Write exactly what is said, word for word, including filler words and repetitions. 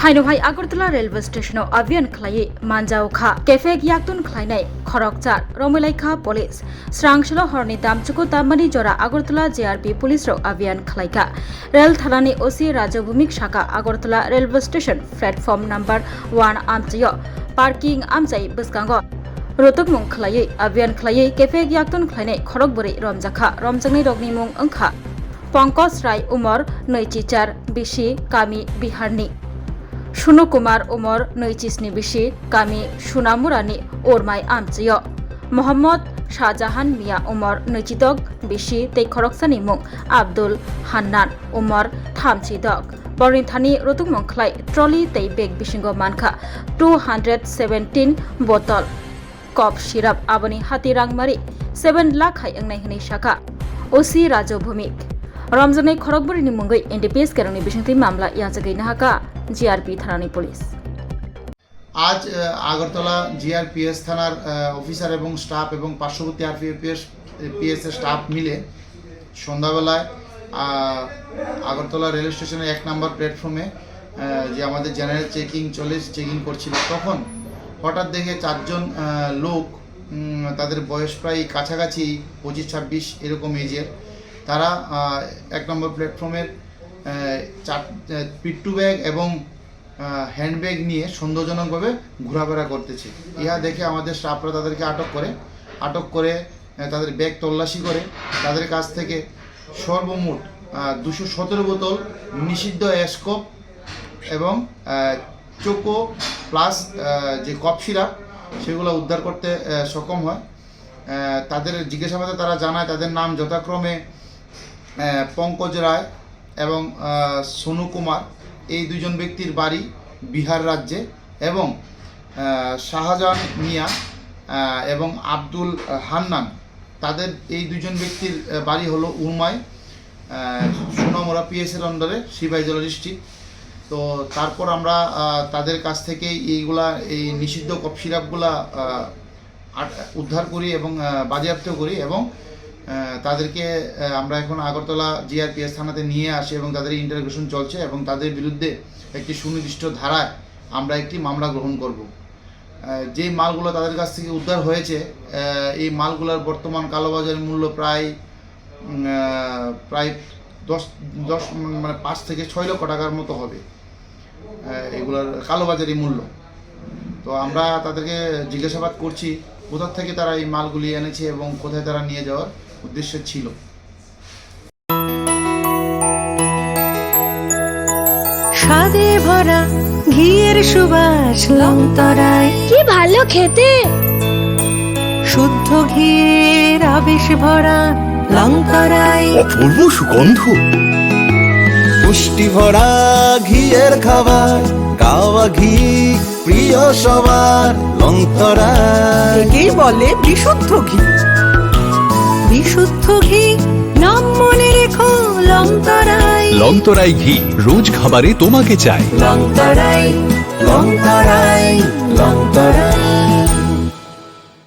Haino hai Agartala railway station o abhiyan khlaiwi manjao kha kephek yaktun khlainai khoroksa, romwi lai kha police. Srangchalo horni damchuku tammani jora Agartala G R P police rok abhiyan khlaikha. Rail thanani O C Raju Bhumik saka Agartala railway station platform number one amchaio parking amchai bwskango rotukmung khlaiwi abhiyan khlaiwi kephek yaktun khlainai khorok bwrwi romjakha. Romjaknai rokni mung wngkha Pankaj Rai, umor nwichichar bisi, kami Biharni. Sunu Kumar, umor nwichi sni bisi, kami Sunamurani Urmai amchaio. Mohammad Shahjahan Mia, umor nwichi dok bisi tei khoroksani mung Abdul Hannan, umor thamchi dok. Borni thani rotukmung khlai trolley tei bag bisingo mankha two hundred seventeen bottle cough syrup, aboni hati rangmari seven lakh hai wngnai hwnwi sakha O C Raju Bhumik. Romjaknai khorok bwrwini mungwi N D P S kerongni bisingtwi mamla yachagwi nahaka G R P thanani police. আজ আহ, আগরতলা জিআরপিএস থানার আহ, অফিসার এবং স্টাফ এবং পার্শ্ববর্তী RPS PS এর স্টাফ মিলে সন্ধ্যাবেলায় আহ, আগরতলা রেল স্টেশনের এক নম্বর প্ল্যাটফর্মে আহ, যে আমাদের জেনারেল চেকিং চলে, চেকিং করছিল, তখন হঠাৎ দেখে চারজন আহ, লোক, উম, তাদের বয়স প্রায় কাছাকাছি পঁচিশ ছাব্বিশ এরকম এজের, তারা আহ, এক নম্বর প্ল্যাটফর্মের আহ, চার আহ, পিট্টু ব্যাগ এবং আহ, হ্যান্ডব্যাগ নিয়ে সন্দেহজনকভাবে ঘোরাফেরা করতেছে। ইহা দেখে আমাদের স্টাফরা তাদেরকে আটক করে, আটক করে আহ, তাদের ব্যাগ তল্লাশি করে, তাদের কাছ থেকে সর্বমোট আহ, দুশো সতেরো বোতল নিষিদ্ধ অ্যাসকপ এবং আহ, চোকো প্লাস আহ, যে কফ সিরাপ, সেগুলো উদ্ধার করতে আহ, সক্ষম হয়। আহ, তাদের জিজ্ঞাসাবাদে তারা জানায় তাদের নাম যথাক্রমে আহ, পঙ্কজ রায় এবং আহ, সোনু কুমার। এই দুইজন ব্যক্তির বাড়ি বিহার রাজ্যে এবং আহ, শাহজাহান মিয়া আহ, এবং আব্দুল হান্নান, তাদের এই দুইজন ব্যক্তির আহ, বাড়ি হলো উরমাই, আহ, সোনামুড়া পিএস এর আন্ডারে, সিপাহীজলা ডিস্ট্রিক্ট। তো তারপর আমরা আহ, তাদের কাছ থেকে এইগুলা, এই নিষিদ্ধ কফ সিরাপগুলা আহ, আট- উদ্ধার করি এবং আহ, বাজেয়াপ্ত করি এবং আহ, তাদেরকে আহ, আমরা এখন আগরতলা জিআরপিএস থানাতে নিয়ে আসি এবং তাদের ইন্টারোগেশন চলছে এবং তাদের বিরুদ্ধে একটি সুনির্দিষ্ট ধারায় আমরা একটি মামলা গ্রহণ করব। আহ, যে মালগুলো তাদের কাছ থেকে উদ্ধার হয়েছে, আহ, এই মালগুলোর বর্তমান কালোবাজারি মূল্য প্রায় উম, আহ, প্রায় দশ দশ মানে পাঁচ থেকে ছয় লক্ষ টাকার মতো হবে আহ, এগুলার কালোবাজারি মূল্য। তো আমরা তাদেরকে জিজ্ঞাসাবাদ করছি কোথা থেকে তারা এই মালগুলি এনেছে এবং কোথায় তারা নিয়ে যাওয়ার উদ্দেশ্য ছিল। স্বাদে ভরা ঘিয়ের সুবাস লংতরায়। কি ভালো খেতে! শুদ্ধ ঘিয়ের আবেশ ভরা লংতরায়। অপূর্ব সুগন্ধ। পুষ্টি ভরা ঘিয়ের খাবার, কাওয়া ঘি প্রিয় সবার লংতরায়। একেই বলে বিশুদ্ধ ঘি। বিশুদ্ধ ঘি, নাম মনে রেখো লংতরায়। লংতরায় ঘি, রোজ খাবারে তোমাকে চাই। লংতরায়, লংতরায়, লংতরায়।